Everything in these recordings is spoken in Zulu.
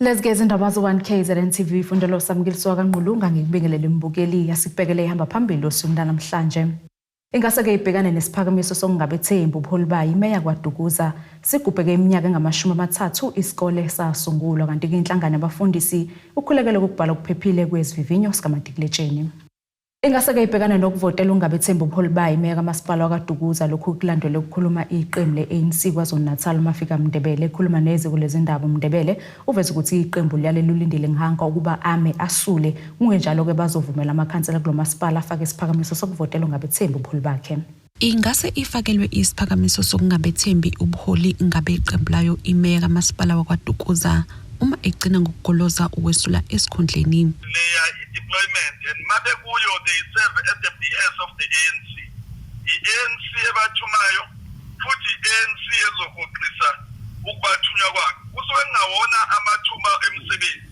Lezi ke izindaba zo-1 KZN TV fundelo samukeliso kaNgqulunga ngikubingelele mbukeli yasikubhekele ihamba phambili osukwini lanamhlanje. Ingase ke ibhekane nesiphakamiso sokungabethembi ubuholi bayo imeya kwaDukuza sigubheke iminyaka engama-30 isikole sasungulwa kanti ke inhlangano yabafundisi ukhulekele ukubhala okuphephile kwezivivinyo sikamatikuletsheni. Ingase-ke ibhekane nokuvotela ukungabethembi ubuholi bayo imeya kamasipala wakwaDukuza. Lokhu kulandele ukukhuluma iqembu le-ANC KwaZulu-Natal uMafika Mndebele. Ekhuluma neziko lezindaba uMndebele uveze ukuthi iqembu liyale lulindile ngihanka ukuba ame asule, kungenjalo-ke bazovumela amakhansela kulo masipala afake isiphakamiso sokuvotela ukungabethembi ubuholi bakhe. Ingase ifakelwe isiphakamiso sokungabethembi ubuholi ngabeqembu layo imeya kamasipala wakwaDukuza uma egcina ngokugoloza ukwesula esikhundleni. Leya i-deployment and mabekuyo they serve at the BS of the ANC. I-ANC ebathumayo futhi i-ANC ezohoxisa ukubathunywa kwakhe. Kusuke kungawona amathuma emisebenzi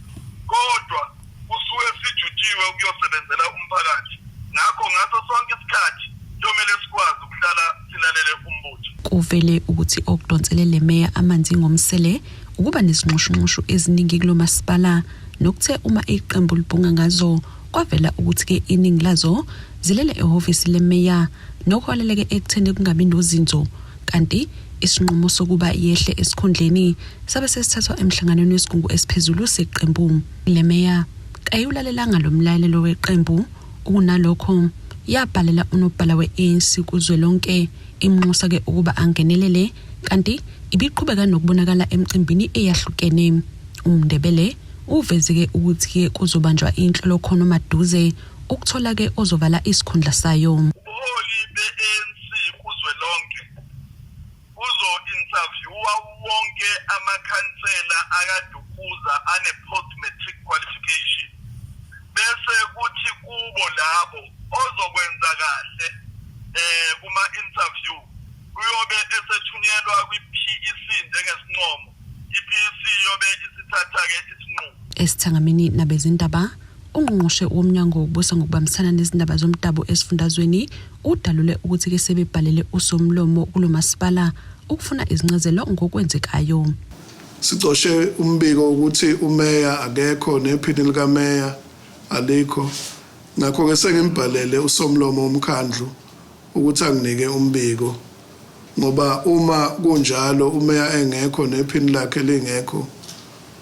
kodwa kusuke sijutshiwe ukuyosebenzela umphakathi ngakho ngaso sonke isikhathi kuyomele sikwazi ukuhlala silalele umbutho. Kuvele ukuthi okudonsele le meya amanzi ngomsele ukuba nezinxushunxushu eziningi kulo masipala nokuthe uma iqembu libhunga ngazo kwavela ukuthi-ke iningi lazo zilele ehhovisi lemeya nokuholeleke ekutheni kungabi nozinzo kanti isinqumo sokuba yehle esikhundleni sabe sesithathwa emhlanganweni wesigungu esiphezulu seqembu. Le meya kayiwulalelanga lo mlayelelo weqembu, ukunalokho yabhalela unobhala we-ANC kuzwelonke imnxusa-ke ukuba angenelele kanti ibiqhubeka nokubonakala emcimbini eyahlukene. UMndebele uveze-ke ukuthi-ke kuzobanjwa inhlolokhono maduze ukuthola-ke ozovala isikhundla sayo. Ubuholi be-ANC kuzwelonke buzo-interviewa wonke amakhansela akaDukuza ane-post matric qualification bese kuthi kubo labo ozokwenza kahle eh kuma-interview uyobe esethunyelwa kwi-PEC njengesincomo. I-PEC iyobe isithatha-ke isinqumo. Esithangamini nabezindaba, uNgqongqoshe woMnyango wokuBusa ngokuBambisana neziNdaba zoMdabu esifundazweni udalule ukuthi-ke sebebhalele usomlomo kulo masipala ukufuna izincazelo ngokwenzekayo. Sicoshe umbiko ukuthi umeya akekho nephini likameya alikho. Ngakho-ke sengimbhalele usomlomo womkhandlu ukuthi anginike umbiko ngoba uma kunjalo umeya engekho nephini lakhe lingekho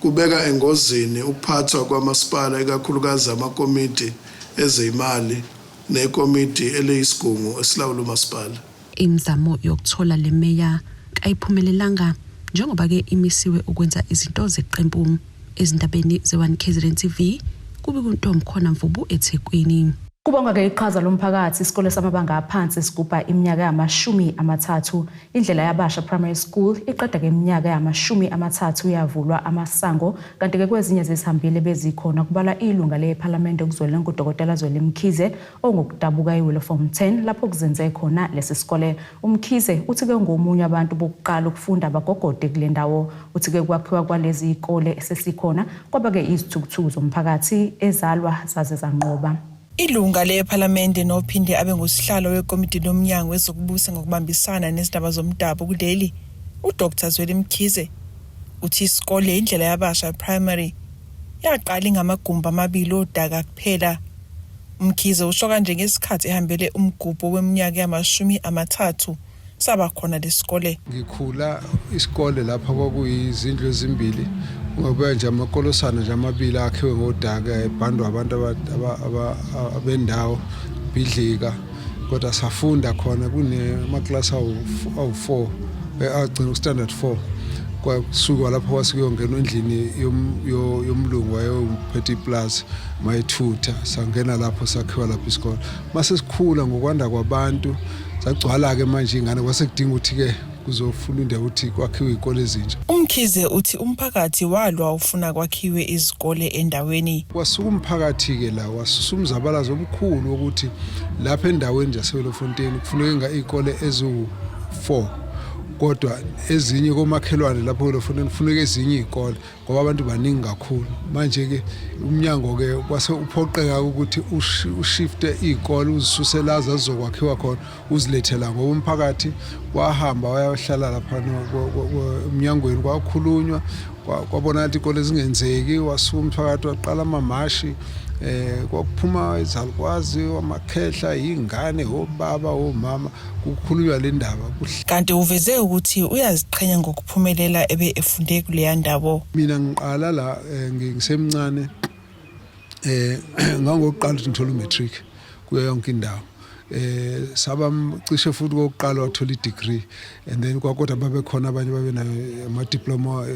kubeka engozini ukuphathwa kwamasipala ikakhulukazi amakomidi ezeyimali nekomidi eliyisigungu esilawula umasipala. Imizamo yokuthola le meya kayiphumelelanga njengoba-ke imisiwe ukwenza izinto zeqembu. Ezindabeni ze-1 KZN TV, kubika uNtomkhona Mvubu eThekwini. Kubonga-ke iqhaza lomphakathi, isikole samabanga aphansi sigubha iminyaka yama-30. Indlela Yabasha Primary School iqeda-ke iminyaka yama-30 yavulwa amasango, kanti-ke kwezinye zezihambile bezikhona kubalwa ilunga lePhalamende kuzwelonke uDokotela Zweli Mkhize ongokudabuka eWillowfontein lapho kuzinze khona lesi sikole. UMkhize uthi-ke ungomunye wabantu bokuqala ukufunda bagogode kule ndawo. Uthi-ke ukwakhiwa kwalezi zikole esesikhona kwaba-ke izithukuthuku zomphakathi ezalwa zaze zanqoba. Ilunga lePhalamende nophinde abe ngusihlalo wekomidi lomnyango wezokubusa ngokubambisana nezindaba zomdabu kuleli, uDr Zweli Mkhize, uthi isikole Indlela Yabasha Primary yaqala ingamagumbi amabili odaka kuphela. UMkhize usho kanje ngesikhathi ehambele umgubho weminyaka yama-30 saba khona lesikole. Ngikhula isikole lapha kwakuyizindlu ezimbili ungabuya nje amakolosana nje amabili akhiwe ngodaka ebhandwa abantu abendawo bhidlika kodwa safunda khona kunemaklasi awu-4 agcina ku-standard 4 kwasuka lapho kwasekuyongenwa endlini yomlungu wayewuphethe iplazi mayethutha sangena lapho sakhiwa lapho isikole mase sikhula ngokwanda kwabantu Sagcwala-ke manje iy'ngane kwase kudinga ukuthi-ke kuzofuna indawo ukuthi kwakhiwe iy'kole ezintsha. UMkhize uthi umphakathi walwa ufuna kwakhiwe izikole endaweni. Kwasuka umphakathi-ke la wasusa umzabalazo omkhulu wokuthi lapha endaweni nje yaseWellofontein kufuneka iy'kole eziwu-4 kodwa ezinye komakhelwane lapho eWellofontein kufuneka ezinye iy'kole. Ngoba abantu baningi kakhulu manje-ke umnyango-ke kwase uphoqeka ukuthi ushifte iy'kole uzisuse la zazizokwakhiwa khona uzilethe la ngoba umphakathi wahamba wayohlala lapha emnyangweni kwakhulunywa. Kwabonakala ukuthi ikole zingenzeki, wasuka umphakathi waqala amamashi, kwakuphuma izalukwazi, amakhehla, ingane, obaba, omama, kukhulunywa le ndaba. Kanti uveze ukuthi uyaziqhenya ngokuphumelela ebe efunde kuleya ndawo. Mina ngiqala la ngisemncane, ngangokuqala ukuthi ngithola umatric kuyo yonke indawo. Saba cishe futhi kokuqala wathola i-degree, and then kwakodwa babekhona abanye babe nayo ama-diploma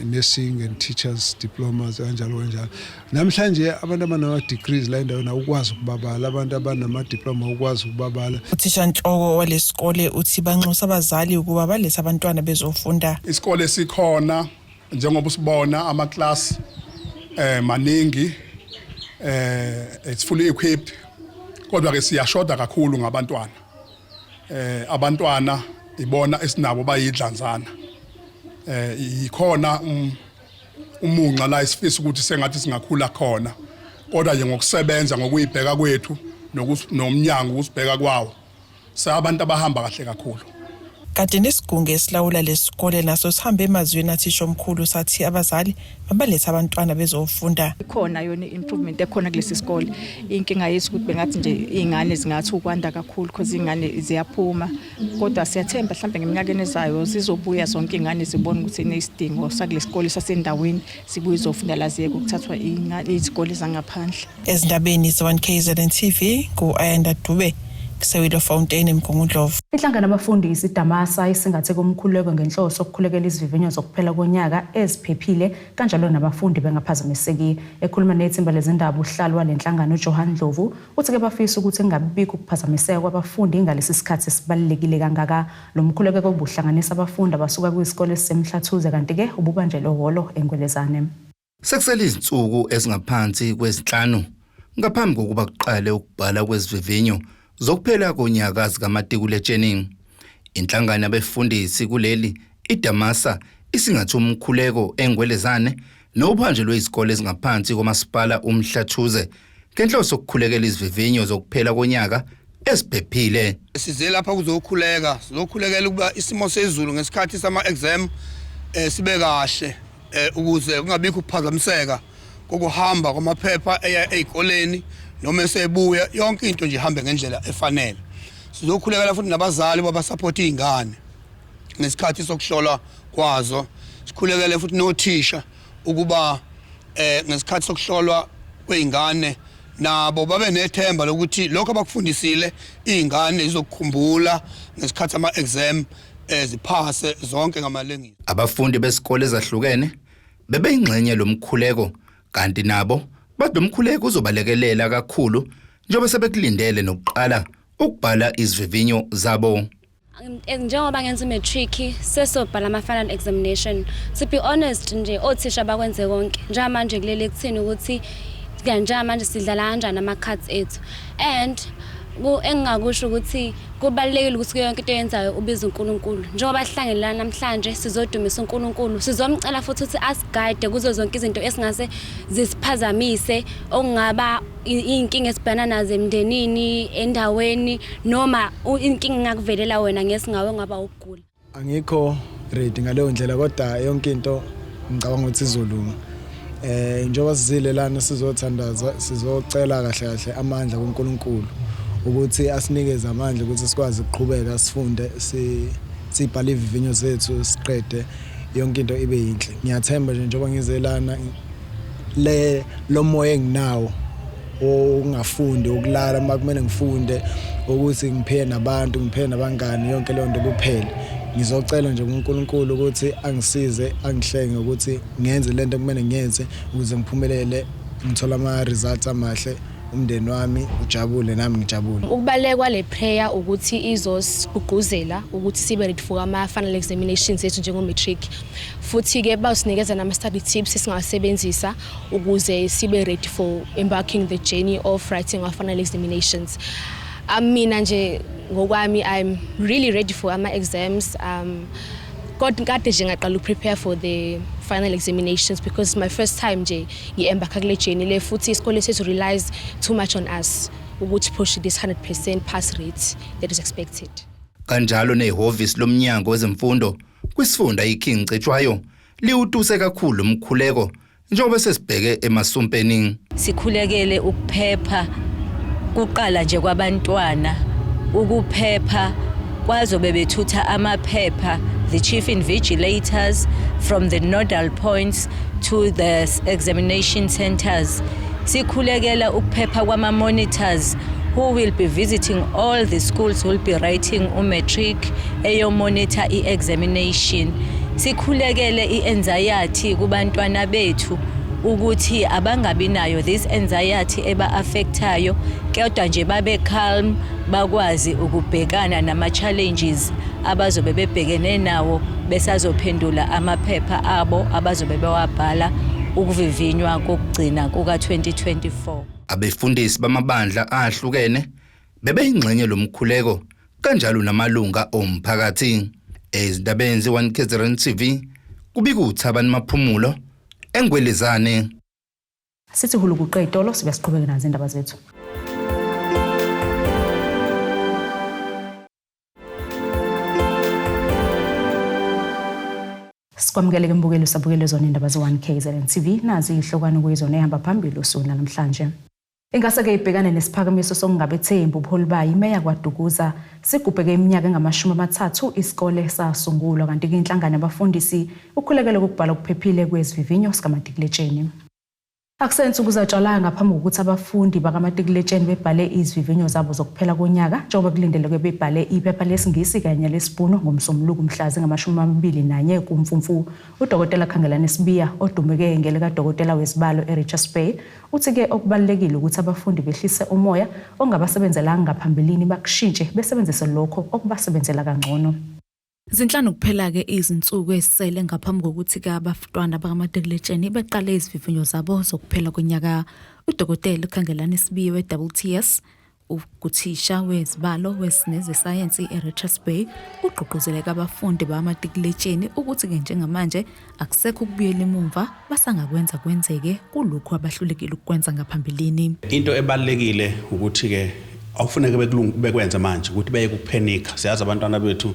nursing and teachers diplomas, kanjalo kanjalo. Namhlanje abantu abanama-degrees la endaweni awukwazi ukubabala, abantu abanama-diploma awukwazi ukubabala. Uthishanhloko walesikole uthi banxusa abazali ukuba balethe abantwana bezofunda. Isikole sikhona njengoba usibona, ama-class maningi, it's fully equipped, kodwa ke siyashoda kakhulu ngabantwana. Abantwana ibona esinabo bayidlanzana, yikhona umunxa la isifisa ukuthi sengathi singakhula khona, kodwa nje ngokusebenza, ngokuyibheka kwethu nomnyango ukusibheka kwawo, sabantu abahamba kahle kakhulu. Kanti nesigungu esilawula lesikole naso sihambe emazweni athisha omkhulu, sathi abazali mabalethe abantwana bezofunda. Ikhona yona i-improvement ekhona kulesi sikole. Inkinga yethu ukuthi bengathi nje iy'ngane zingathi ukwanda kakhulu, because iy'ngane ziyaphuma, kodwa siyathemba mhlawumbe ngeminyakeni ezayo zizobuya zonke iy'ngane, zibone ukuthi inesidingo sakule sikole sasendaweni, sibuye izofunda la, ziyeke ukuthathwa izikole zangaphandle. Ezindabeni ze-1 KZN TV, ngu-Ayanda Dube kuseWillowfontein, eMgungundlovu. Inhlangano yabafundi iSidamasa isingathe kumkhuleko ngenhloso yokukhulekela izivivinyo zokuphela konyaka eziphephile, kanjalo nabafundi bengaphazamiseki. Ekhuluma nethimba lezindaba, uhlalo walenhlangano uJohan Ndlovu uthi-ke bafisa ukuthi kungabibikho ukuphazamiseka kwabafundi ngalesi sikhathi esibalulekile kangaka. Lo mkhuleko ubuhlanganisa abafundi abasuka kwizikole eziseMhlathuze, kanti-ke ububanjelwe hholo eNgwelezane. Sekusele izinsuku ezingaphansi kwezinhlanu ngaphambi kokuba kuqale ukubhala kwezivivinyo zokuphela konyaka zikamatikuletsheni. Inhlangano yabefundisi kuleli iDamasa isingathe umkhuleko eNgwelezane nobuhanjelwe izikole ezingaphansi komasipala uMhlathuze ngenhloso yokukhulekela izivivinyo zokuphela konyaka eziphephile. Size lapha kuzokhuleka, sizokhulekela ukuba isimo sezulu ngesikhathi sama-exam sibe kahle, ukuze kungabikho ukuphazamiseka kokuhamba kwamaphepha eya ey'koleni noma esebuya, yonke into nje ihambe ngendlela efanele. Sizokhulekela futhi nabazali babasupport iy'ngane ngesikhathi sokuhlolwa kwazo. Sikhulekele futhi nothisha ukuba ngesikhathi sokuhlolwa kwey'ngane nabo babe nethemba lokuthi lokho abakufundisile iy'ngane zizokukhumbula ngesikhathi ama-exam, ziphase zonke ngamalengiso. Abafundi besikole ezahlukene bebeyingxenye lomkhuleko, kanti nabo bathi lo mkhuleko uzobalekelela kakhulu njengoba sebekulindele nokuqala ukubhala izivivinyo zabo. Njengoba ngenza i-matric, sesobhala ama-final examination. To be honest nje, othisha bakwenze konke njengamanje kuleli kuthini ukuthi njengamanje sidlala kanjani ama-cards ethu, and engingakusho ukuthi kubalulekile ukuthi kuyo yonke into oyenzayo ubize uNkulunkulu. Njengoba sihlangene la namhlanje, sizodumisa uNkulunkulu, sizomcela futhi ukuthi asiguide kuzo zonke izinto esingase zisiphazamise, okungaba iy'nkinga esibhekana nazo emndenini, endaweni, noma inkinga engakuvelela wena ngesingawe, ngaba ukugula. Angikho ready ngaleyo ndlela, kodwa yonke into ngicabanga ukuthi izolunga. Njengoba sizile lana sizothandaza, sizocela kahle kahle amandla kuNkulunkulu ukuthi asinikeze amandla ukuthi sikwazi ukuqhubeka sifunde, si sibhale ivivinyo zethu, siqede, yonke into ibe yinhle. Ngiyathemba nje njengoba ngize lana, le lo moya enginawo okungafundi, ukulala uma kumele ngifunde, ukuthi ngiphile nabantu, ngiphile nabangani, yonke leyo nto kuphele. Ngizocela nje kuNkulunkulu ukuthi angisize, angihlenge ukuthi ngenze lento kumele ngiyenze ukuze ngiphumelele, ngithole ama-results amahle, umndeni wami ujabule, nami ngijabule. Ukubaluleka kwale prayer ukuthi izosigqugquzela ukuthi sibe ready for ama-final examinations ethu njengo-matric, futhi-ke bawusinikeza nama-study tips esingawasebenzisa ukuze sibe ready for embarking the journey of writing our final examinations. Mina nje ngokwami, I'm really ready for ama-exams, kodwa kade nje ngaqala uku-prepare for the final examinations because my first time nje ngi-embarka kule journey le, futhi isikole sethu relies too much on us ukuthi push this 100% pass rate that is expected. Kanjalo nehhovisi lomnyango wezemfundo kwisifunda iKing Cetshwayo. Liwutuse kakhulu umkhuleko njengoba sesibheke emasumpeni. Sikhulekele ukuphepha kuqala nje kwabantwana, ukuphepha kwazobe bethutha amaphepha, the chief invigilators from the nodal points to the examination centers. Sikhulekela ukuphepha kwama-monitors who will be visiting all the schools, who will be writing umatric eyomonitor i-examination. Sikhulekele i-anxiety kubantwana bethu ukuthi abangabi nayo this anxiety eba-affectayo, kodwa nje babe calm, bakwazi ukubhekana nama-challenges abazobe bebhekene nawo besazophendula amaphepha abo abazobe bewabhala ukuvivinywa kokugcina kuka-2024. Abefundisi bamabandla ahlukene bebeyingxenye lomkhuleko, kanjalo namalunga omphakathi. Ezindabeni ze-1 KZN TV, kubika uThabani Maphumulo eNgwelezane. Sithi hulukuqe itolo, sibe siqhubeke nazo indaba zethu. Sikwamukele ke mbukeli, usabukele zona indaba ze-1 KZN TV. Nazi izihlokwana kuyizona ehamba phambili usuku namhlanje. Ingase-ke ibhekane nesiphakamiso sokungabethembi ubuholi bayo imeya KwaDukuza. Sigubheke iminyaka engamashumi 30 isikole sasungulwa, kanti-ke inhlangano yabafundisi ukhulekele ukubhala okuphephile kwezivivinyo sikamatikuletsheni. Akusensuku zatshalanga ngaphambi kokuthi abafundi bakamatikuletsheni bebhale izivivinyo zabo zokuphela konyaka, njengoba kulindeleke bebhale iphepha lesiNgisi kanye lesiBhunu ngoMsombuluko mhla zingama-21 kuMfumfu. UDokotela Khangelani Sibiya, odumeke ngelikadokotela wezibalo eRichards Bay, uthi-ke okubalulekile ukuthi abafundi behlise umoya, ongabasebenzelanga ngaphambilini bakushintshe, besebenzise lokho okubasebenzela kangcono. Zinhlanu kuphela-ke izinsuku ezisele ngaphambi kokuthi-ke abantwana bakamatikuletsheni beqale izivivinyo zabo zokuphela konyaka. UDokotela uKhangelani Sibiya we-WTS, ukuthisha wezibalo nezesayensi eRichards Bay, ugqugquzeleka abafundi bakamatikuletsheni ukuthi-ke njengamanje akusekho ukubuyela emumva, basangakwenza kwenzeke kulokhu abahlulekile ukukwenza ngaphambilini. Into ebalulekile ukuthi-ke awufuneke bekwenze manje ukuthi beye kuphenika. Siyazi abantwana bethu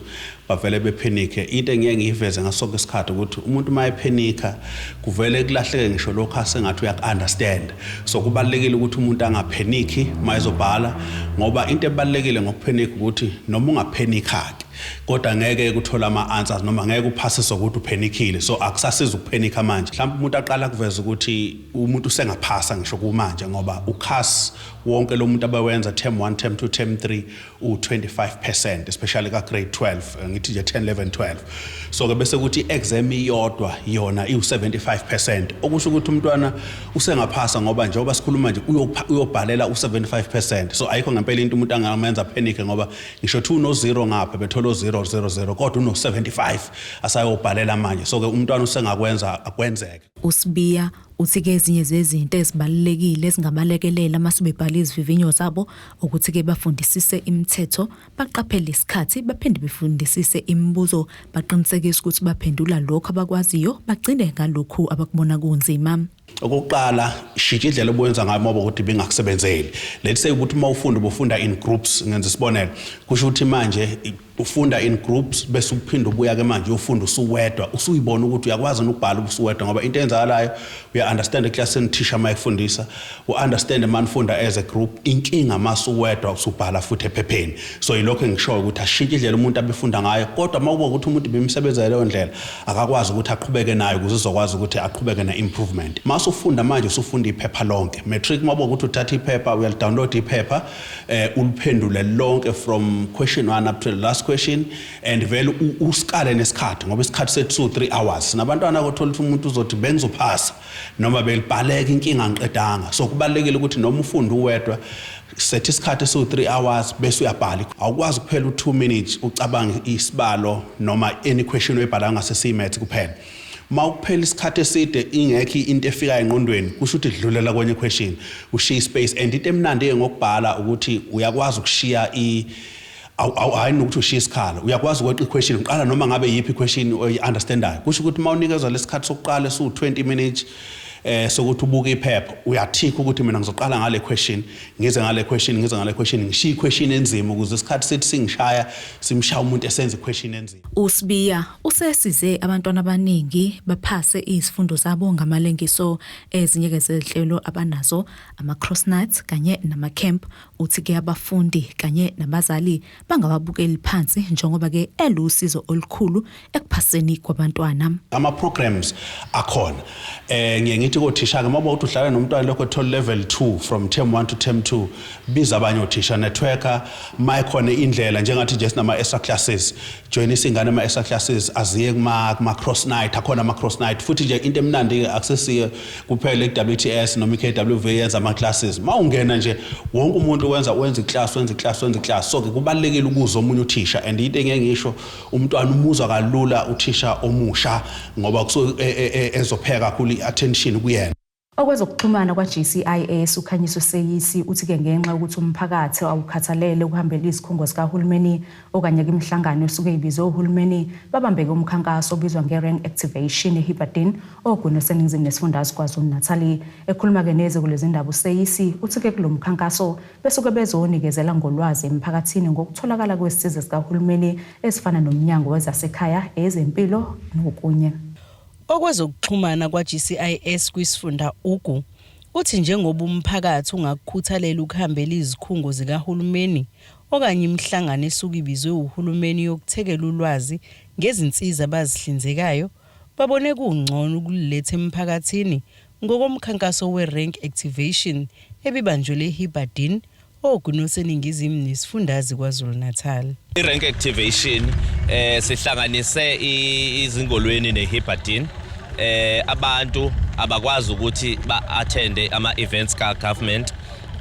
bavele bephenike. Into engiye ngiyiveze ngaso sonke isikhathi ukuthi umuntu uma ephenika kuvele kulahleke ngisho lokhu asengathi uyaku-understand. So kubalulekile ukuthi umuntu angapheniki uma ezobhala, ngoba into ebalulekile ngokuphenika ukuthi noma ungaphenika-ke kodwa ngeke kuthola ama-answers noma ngeke uphasise ukuthi uphenikhile. So akusasiza ukuphenika manje. Mhlawumbe umuntu aqala kuveza ukuthi umuntu usengaphasa ngisho kumanje, ngoba uCAS wonke lo muntu abawenza term 1, term 2, term 3 u25%, especially ka grade 12, ngithi nje 10, 11, 12. So ke bese kuthi exam iyodwa yona iu75%, okusho ukuthi umntwana usengaphasa, ngoba njengoba sikhuluma nje uyobhalela u75%. So ayikho ngempela into umuntu angamenza panic, ngoba ngisho 2 no 0 ngapha bethola 0 0 0, kodwa uno 75 asayobhalela manje. So ke umntwana usengakwenza akwenzeke. USibiya uthi-ke ezinye zezinto ezibalulekile ezingabalekelela uma sebebhala izivivinyo zabo ukuthi-ke bafundisise imithetho, baqaphele isikhathi, baphinde befundisise imibuzo, baqinisekise ukuthi baphendula lokhu abakwaziyo, bagcine ngalokhu abakubona kunzima. Okokuqala, shintsha indlela obuwenza ngayo uma ukuthi bengakusebenzeli. Let's say ukuthi uma ufunda ubufunda in groups, ngenza isibonelo, kusho ukuthi manje ufunda in groups bese uphinda ubuya ke manje uyofunda usuwedwa, usuyibona ukuthi uyakwazi ukubhala usuwedwa, ngoba into eyenzakalayo uya-understand eklasini thisha uma ekufundisa, u-understand uma nifunda as a group. Inkinga uma usuwedwa usubhala futhi ephepheni. So yilokho engishoyo ukuthi ashintshe indlela umuntu abefunda ngayo, kodwa uma kuba ukuthi umuntu bemsebenzela leyo ndlela akakwazi ukuthi aqhubeke nayo ukuze uzokwazi ukuthi aqhubeke ne-improvement. Uma usufunda manje usufunda iphepha lonke matric, uma kuba ukuthi uthatha iphepha, uyalidownload iphepha, uliphendule lonke from question 1 up to the last question, and vele usikale nesikhathi, ngoba isikhathi sethu su 3 hours. Nabantwana kothola ukuthi umuntu uzothi bengizophasa noma belibhaleka inkinga ngiqedanga. So kubalulekile ukuthi noma ufunda uwedwa, sethi isikhathi esiwu 3 hours bese uyabhala. Awukwazi kuphela u2 minutes ucabanga isibalo noma any question oyibhala ngase maths kuphela. Uma ukuphela isikhathi eside ingekho into efika engqondweni, kusho ukuthi dlulela kwenye question, ushiya ispace. And into emnandi ngokubhala ukuthi uyakwazi ukushiya i hayi nokuthi ushiye isikhala, uyakwazi ukweqa i-question uqala noma ngabe yiphi i-question oyi-understandayo. Kusho ukuthi uma unikezwa lesikhathi sokuqala esiwu-20 minutes, eh sokuthi ubuke iphepha uyathika ukuthi mina ngizoqala ngale question ngize ngale question ngize ngale question ngishiye question enzima ukuze isikhathi sithi singishaya simshaya umuntu esenza question enzima. USibiya usesize abantwana abaningi baphase izifundo zabo ngamalengiso ezinye ke zezinhlelo abanazo ama-cross nights kanye nama-camp. Uthi-ke abafundi kanye nabazali bangawabukeli phansi njengoba-ke elusizo olukhulu ekuphaseni kwabantwana. Ama-programs akhona eh ngiye ngithi kothisha-ke uma uthi uhlala nomntwana lokho ethola level 2 from term 1 to term 2 biza abanye othisha networker uma ekhona indlela njengathi nje sinama-extra classes joyinisa ingane ama-extra classes aziye kuma-cross night akhona ama-cross night futhi nje into emnandi-ke akusesiye kuphela i-WTS noma i-KWV yenza ama-classes uma ungena nje wonke umuntu wenza wenza iclass wenza iclass wenza iclass so-ke kubalulekile ukuzwa omunye uthisha and into engeke ngisho umntwana umuzwa kalula uthisha omusha ngoba kusuke e, e, e, ezopheka kakhulu i-attention kuyena. Okwezokuxhumana kwa-GCIS uKhanyiso Seyisi uthi-ke ngenxa yokuthi umphakathi awukhathalele ukuhambela izikhungo zikahulumeni okanye kwimihlangano esuke ibizwe uhulumeni babambeke umkhankaso obizwa nge-Rank Activation eHibberdene ogwini oseningizimu nesifundazwe KwaZulu-Natal. Ekhuluma-ke neziko lezindaba uSeyisi uthi-ke kulo mkhankaso besuke bezonikezela ngolwazi emphakathini ngokutholakala kwezisiza zikahulumeni ezifana nomnyango wezasekhaya, ezempilo nokunye. Okwezokuxhumana kwa-GCIS kwisifunda Ugu uthi njengoba umphakathi ungakukhuthalela ukuhambela izikhungo zikahulumeni okanye imihlangano esuke ibizwe wuhulumeni yokuthekela ulwazi ngezinsiza abazihlinzekayo, babone kungcono ukuliletha emphakathini ngokomkhankaso we-Rank Activation ebibanjwele eHibberdene oGwini oluseningizimu nesifundazwe KwaZulu-Natal. I-rank activation eh sihlanganise izingolweni neHibberdene eh abantu abakwazi ukuthi ba-attende ama-events ka-government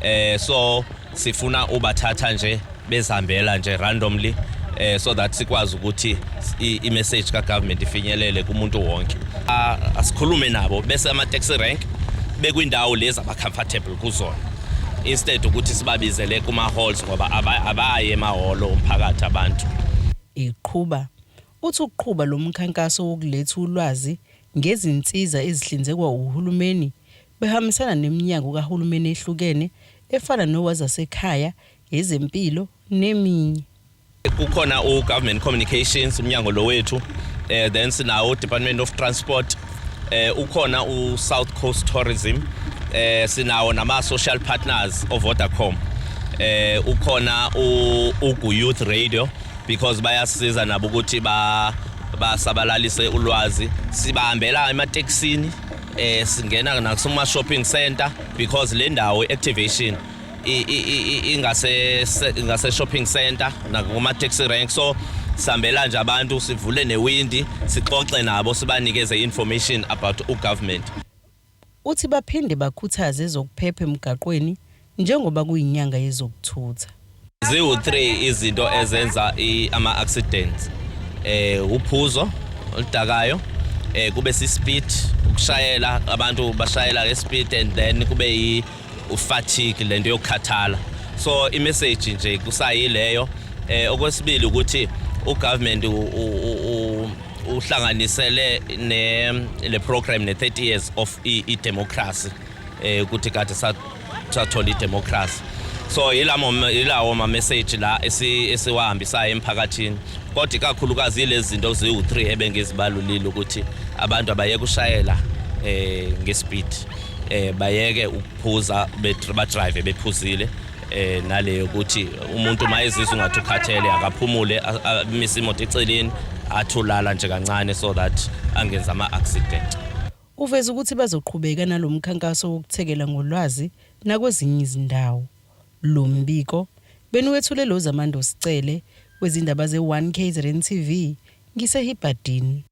eh so sifuna ubathatha nje bezihambela nje randomly eh so that sikwazi ukuthi i-message ka-government ifinyelele kumuntu wonke. Asikhulume nabo bese ama-taxi rank bekwindawo lezi aba-comfortable kuzona instead ukuthi sibabizele kuma-halls ngoba abaye emahholo omphakathi abantu. Eqhuba, uthi ukuqhuba lo mkhankaso wokuletha ulwazi ngezinsiza ezihlinzekwa wuhulumeni behambisana neminyango kahulumeni ehlukene efana nowazasekhaya, ezempilo neminye. Kukhona u-Government Communications, umnyango lo wethu, eh then sinawo Department of Transport, eh ukhona u-South Coast Tourism, eh sinawo nama-social partners o-Vodacom, eh ukhona u-Ugu Youth Radio because bayasiza nabo ukuthi ba basabalalise ulwazi. Sibahambela ematekisini, eh singena nasuma shopping center because le ndawo activation ingase ingase shopping center nakuma taxi rank, so sihambela nje abantu sivule newindi sixoxe nabo sibanikeze information about ugovernment. Uthi baphinde bakhuthaze ezokuphepha emgaqweni njengoba kuyinyanga yezokuthutha. Ziwu-3 izinto ezenza ama-accidents, eh uphuzo oludakayo, eh kube si-speed ukushayela, abantu bashayela nge-speed, and then kube yi fatigue, lento yokukhathala. So i-message nje kusayileyo. Eh okwesibili ukuthi ugovernment uhlanganisele ne le program ne 30 years of i democracy, eh ukuthi kade sathola i-democracy, so yilamo yilawo ma message la esiwahambisayo emphakathini, kodwa ikakhulukazi yilezi zinto ziwu-3 ebengizibalulile ukuthi abantu abayeke ushayela eh ngespeed, eh bayeke ukuphuza, badrive bephuzile, eh naleyo ukuthi umuntu mayezizwa ungathi ukhathele akaphumule, amise imoto eceleni, athulala nje kancane so that angenza ama-accident. Uveza ukuthi bazoqhubeka nalomkhankaso wokuthekela ngolwazi nakwezinye izindawo. Lo mbiko beniwethule lo Zamando Sicele wezindaba ze-1 KZN TV ngiseHibberdene.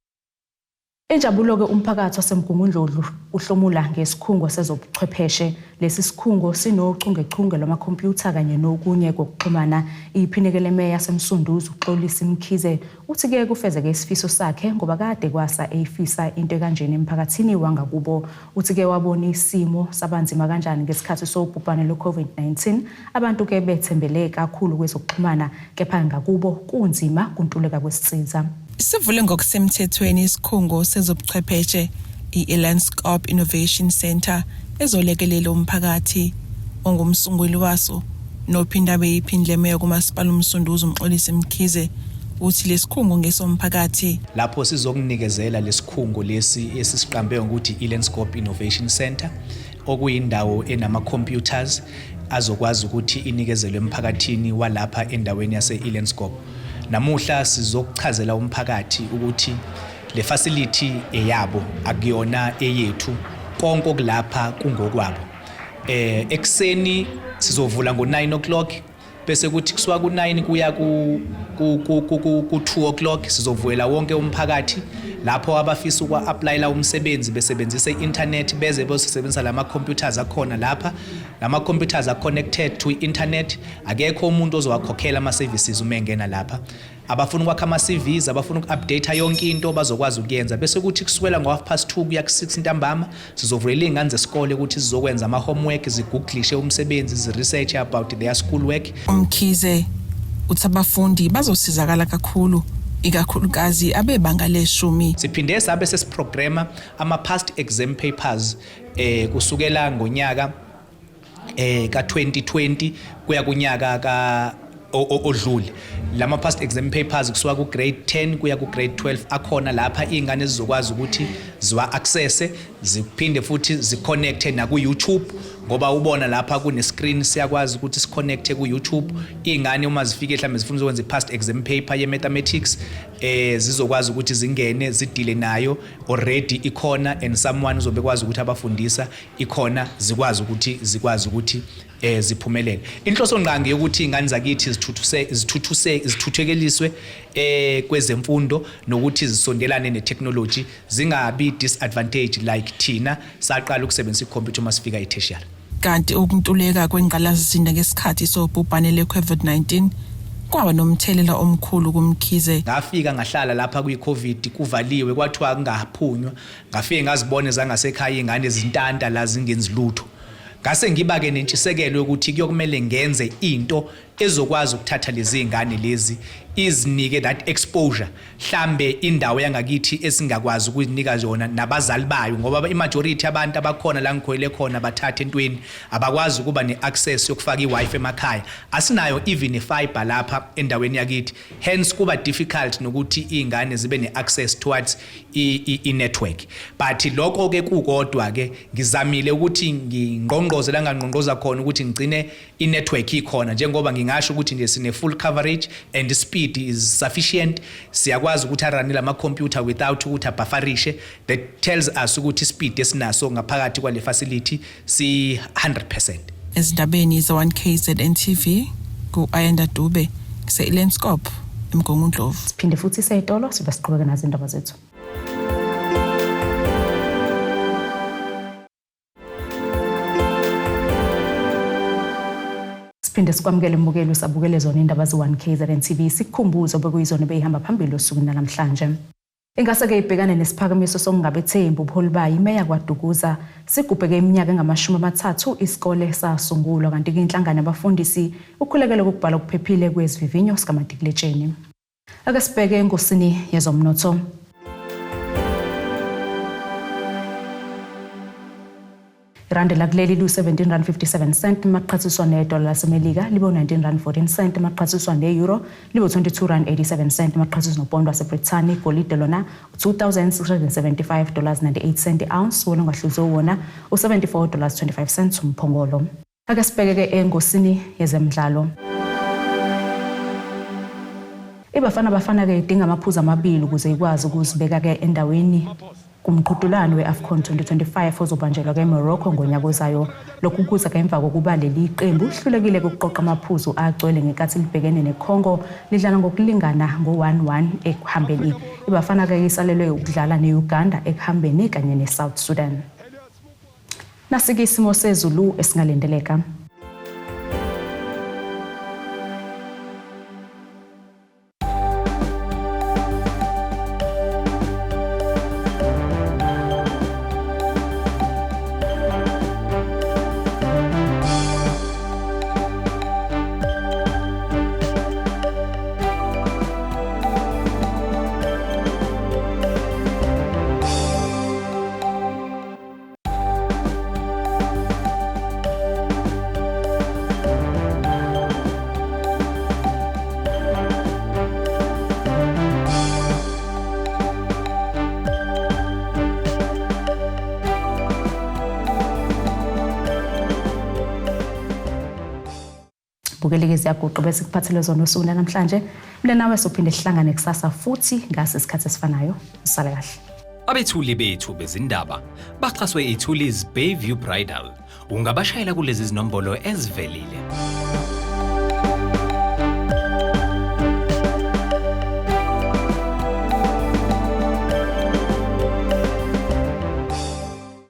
Injabulo-ke umphakathi waseMgungundlovu uhlomula ngesikhungo sezobuchwepheshe. Lesi sikhungo sinochungechunge lwamakhompyutha kanye nokunye kokuxhumana. Iphini lemeya yaseMsunduzi uXolisi Mkhize uthi-ke kufezeke isifiso sakhe ngoba kade kwasa eyifisa into ekanjena emphakathini wangakubo. Uthi-ke wabona isimo sabanzima kanjani ngesikhathi sobhubhane lwe-COVID-19. Abantu-ke bethembele kakhulu kwezokuxhumana kepha ngakubo kunzima kuntuleka kwezinsiza. Sivule ngokusemthethweni isikhungo sezobuchwepheshe. I-Elandskop Innovation Centre ezolekelela umphakathi. Ongumsunguli waso nophinda abe yiphini lemeya kuMasipala uMsunduzi uMxolisi Mkhize uthi lesikhungo ngesomphakathi. Lapho sizokunikezela lesikhungo lesi esisiqambe ngokuthi i-Elandskop Innovation Centre, okuyindawo enama-computers azokwazi ukuthi inikezelwe emphakathini walapha endaweni yase-Elandskop. Namuhla sizokuchazela umphakathi ukuthi le facility eyabo, akuyona eyethu, konke okulapha kungokwabo. Ekuseni sizovula ngo-9 o'clock, bese kuthi kusuka ku-9 kuya ku-2 o'clock sizovulela wonke umphakathi lapho abafisa uku-applyela umsebenzi besebenzisa i-internet, beze bezosebenzisa lama-computers akhona lapha. Lama-computers are-connected to i-internet, akekho umuntu ozowakhokhela ama-services uma engena lapha. Abafuna ukwakha ama-CVs, abafuna uku-update yonke into bazokwazi ukuyenza. Bese kuthi kusukela ngo-2:30 kuya ku-6 ntambama sizovulela iy'ngane zesikole ukuthi zizokwenza ama-homework, zigugulishe umsebenzi, zi-research about their school work. UMkhize uthi abafundi bazosizakala kakhulu, ikakhulukazi abebanga leshumi. Siphinde sabe sesiprograma ama-past exam papers kusukela ngonyaka ka-2020 kuya kunyaka ka odlule. Lama past exam papers kusuka ku grade 10 kuya ku grade 12 akhona lapha, izingane zizokwazi ukuthi ziwa access, ziphinde futhi ziconnecte na ku YouTube, ngoba ubona lapha kune screen, siyakwazi ukuthi siconnecte ku YouTube. Izingane uma zifike mhlambe zifuna ukwenza i-past exam paper ye mathematics, zizokwazi ukuthi zingene zidile nayo, already ikhona, and someone uzobe kwazi ukuthi abafundisa ikhona, zikwazi ukuthi ziphumelele. Inhloso ngqangi yokuthi ingane zakithi zithuthuse zithuthuse zithuthukeliswe kwezemfundo nokuthi zisondelane netechnology, zingabi disadvantage like thina saqala ukusebenzisa ikhompyutha uma sifika e-tertiary. Kanti ukuntuleka kwengqalasizinda ngesikhathi sobhubhane le-COVID-19 kwaba nomthelela omkhulu kuMkhize. Ngafika ngahlala lapha kwi-COVID, kuvaliwe, kwathiwa kungaphunywa. Ngafike ngazibona zangasekhaya iy'ngane zintanta la zingenzi lutho. Ngase ngiba-ke nentshisekelo yokuthi kuyokumele ngenze into ezokwazi ukuthatha lezi ngane lezi izinike that exposure, mhlambe indawo yangakithi esingakwazi ukuyinika yona nabazali bayo, ngoba imajority abantu abakhona la ngikhwele khona bathatha entweni, abakwazi ukuba ne-access yokufaka i-Wi-Fi emakhaya. Asinayo even i-fiber lapha endaweni yakithi, hence kuba difficult nokuthi iy'ngane zibe ne-access towards i-network. But lokho-ke kukodwa-ke ngizamile ukuthi ngingqongqoze la ngangqongqoza khona ukuthi ngigcine i-network ikhona, njengoba ngingasho ukuthi nje sine-full coverage and speed is sufficient. Siyakwazi ukuthi arane lama-computer without ukuthi abhafarishe. That tells us ukuthi ispeed esinaso ngaphakathi kwale facility si-100%. Ezindabeni ze-1 KZN TV, ku-Ayanda Dube, se-Elandskop, eMgungundlovu. Siphinde futhi seyitolo, sibe siqhubeke nazo indaba zethu. Siphinde sikwamukele mbukeli usabukele zona indaba ze-1 KZN TV, sikukhumbuze obekuyizona beyihamba phambili osukwini namhlanje. Ingase-ke ibhekane nesiphakamiso sokungabethembi ubuholi bayo imeya KwaDukuza. Sigubheke iminyaka engamashumi 30 isikole sasungulwa, kanti-ke inhlangano yabafundisi ukhulekele ukubhala okuphephile kwezivivinyo sikamatikuletsheni. Ake sibheke engosini yezomnotho. Irandi lakuleli lu-17 rand 57 cent maqhathiswa nedola laseMelika, libe u-19 rand 14 cent maqhathiswa ne-euro, libe u-22 rand 87 cent maqhathiswa nopondo waseBrithani. Igolide lona u-2675 dollars 98 cent i-ounce, wona ongahluze wona u-74 dollars 25 cents umphongolo. Ake sibheke-ke engosini yezemidlalo. IBafana Bafana-ke idinga amaphuzu amabili ukuze ikwazi ukuzibeka-ke endaweni kumqhudelwano we-AFCON 2025 ozobanjelwa ke-Morocco ngonyaka ozayo. Lokhu kuza emva kokuba leli qembu lihlulekile ukuqoqa amaphuzu agcwele ngenkathi libhekene neCongo lidlala ngokulingana ngo-1-1 ekuhambeni. IBafana-ke isalelwe ukudlala ne-Uganda ekuhambeni kanye ne-South Sudan. Nasike isimo sezulu esingalindeleka. Bukele-ke ziyaguqa bese kuphathele zona usuku namhlanje. Mina nawe sophinde sihlangane kusasa futhi ngase isikhathi esifanayo. Usale kahle. Abethuli bethu bezindaba baxhaswe iThulis Bayview Bridal. Ungabashayela kulezi zinombolo ezivelile.